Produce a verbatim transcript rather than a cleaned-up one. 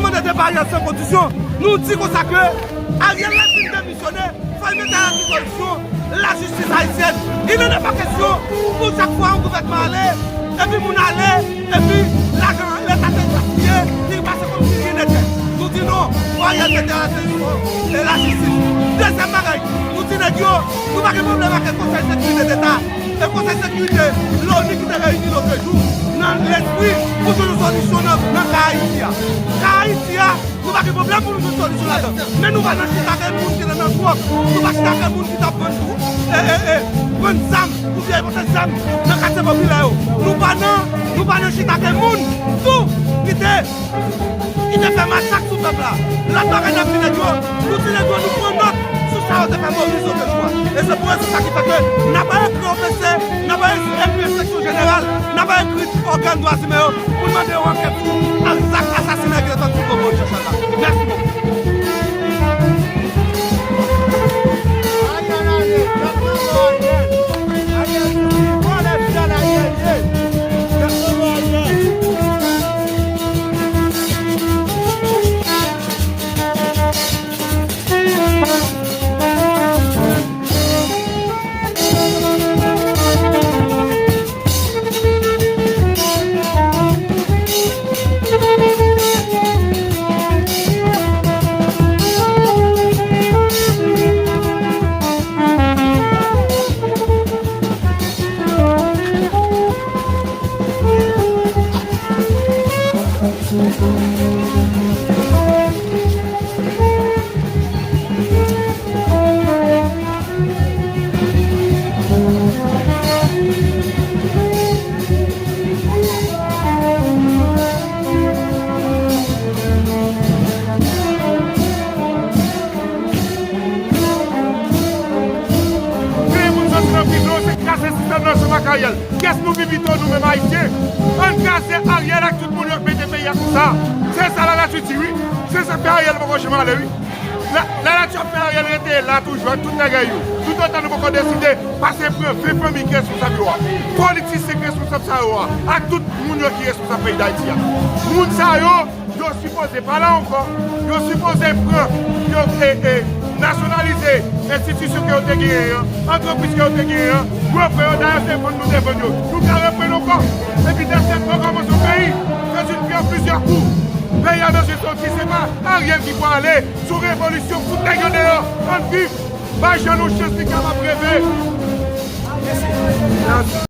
Mande depa Ariel san kondisyon. Nou di konsa ke Ariel la fin demisyone, fò l mete a dispozisyon lajistis ayisyèn. Il n'en est pas question pou chak fwa yon gouvènman ale, epi moun ale, epi lajan Leta te gaspiye, li pase kòmsi rien n'était. Nou di non, fò Ariel mete a dispozisyon lajistis. Dezyèm bagay, nou di nèg yo, nou pa gen pwoblèm ak Konsèy Sekirite Deta. E Konsèy Sekirite, loni ki te reyini lòt jou, nan lespri pou jwenn yon solisyon nan, nan ka Ayiti a. Ka Ayiti a, nou pa gen pwoblèm pou nou jwenn solisyon ladan. Men nou pa nan chita ak moun ki nan, nan dwòg. Nou pa chita ak moun ki t ap vann, e, e, e, vann zam, oubyen pote zam nan katye popilè yo. Nou pa nan, nou pa nan chita ak moun tou ki te ki te fè masak sou pèp la. Lòt bagay n ap di nèg yo, nou di nèg yo nou pran nòt sou sa yo te fè Moyiz lòt jou a. E se pou rezon sa ki fè ke n ap ekri O P C, n ap ekri enspeksyon jeneral, n ap ekri ògàn dwa imen yo pou n mande yo ankèt sou zak asasinay ki te fèt sou Moyiz Jacques la. Mèsi bokou. Fè moun soti nan prizon, se kraze sistèm nan ansanm ak Ariel. Kiyès nou pi pito, nou menm Ayisyen? Ann kraze Ariel ak tout moun yo k mete peyi a konsa. Se sa lanati di, wi. Se sa k fè Ariel poko janm ale, wi. La, lanati ap fè Ariel rete la toujou ak tout nèg yo. Toutotan nou poko deside pase pran ven fanmi ki responsab yo a, politisyen ki responsab sa yo a, ak tout moun yo ki responsab peyi Dayiti a. Moun sa yo, yo sipoze pa la ankò. Yo sipoze pran, yo, e, e, nasyonalize enstitisyon ke yo te genyen an, antrepriz ke yo te genyen an, yo pran yo, dayè se vann nou te vann yo. Nou ka reprann ankò. Epi dèfèt rekòmanse yon peyi. Se yon pye plizyè kou. Peyi a bezwen soti, se pa Ariel ki pou ale. Se yon revolisyon, fout nèg yo deyò. Ann viv. Bay Jan nou chans li kapab reve. Mèsi.